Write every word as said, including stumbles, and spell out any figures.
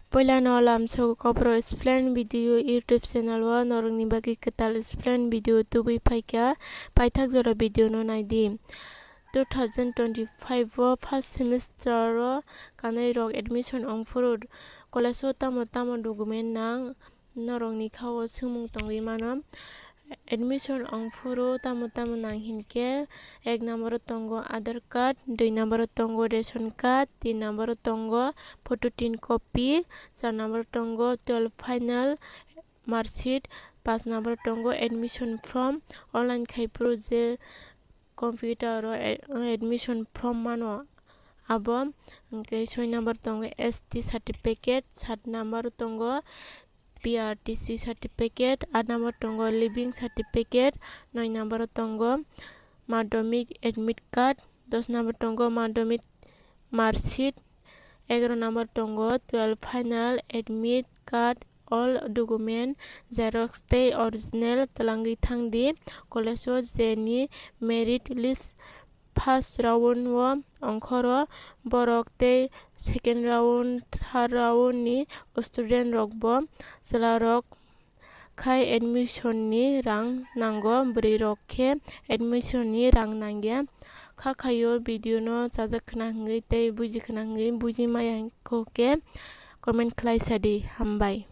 Poilano lamsogo Kokborok explain video YouTube channel o norokni bagwi kwtal explain video tubui phaikha, paithak jora video no naidi. Two thousand twenty-five o first semester o kanai rok admission ongphuru college o tamo tamo document nang norokni kha o swngmung tongwi mano. Admission ongphuru tamo tamo nang hinkhe, ek number o tongo Aadhaar card, dui number o tongo ration card, tin number o tongo photo tin copy, char number o tongo twelve final marksheet, panch number o tongo admission form, online khaiphuru je computer o ad-, admission form mano abo, hinkhe soi number tongo S T certificate, sat number o tongo P R T C certificate, aat number tongo living certificate, noi number tongo madhyamik admit card, dos number tongo madhyamik marksheet, egaro number tongo twelve final admit card, all document xerox tei original twlangwi thangdi college o, jeni merit list first round o ongkhoro borok tei second round, third round ni student rok bo chwla rok khai admission ni rang nango, bwrwi rok khe admission ni rang nangya. Kha khaio video no chajak khna hwngwi tei buji khna hwngwi buji maya khe comment khlai sadi, hambai.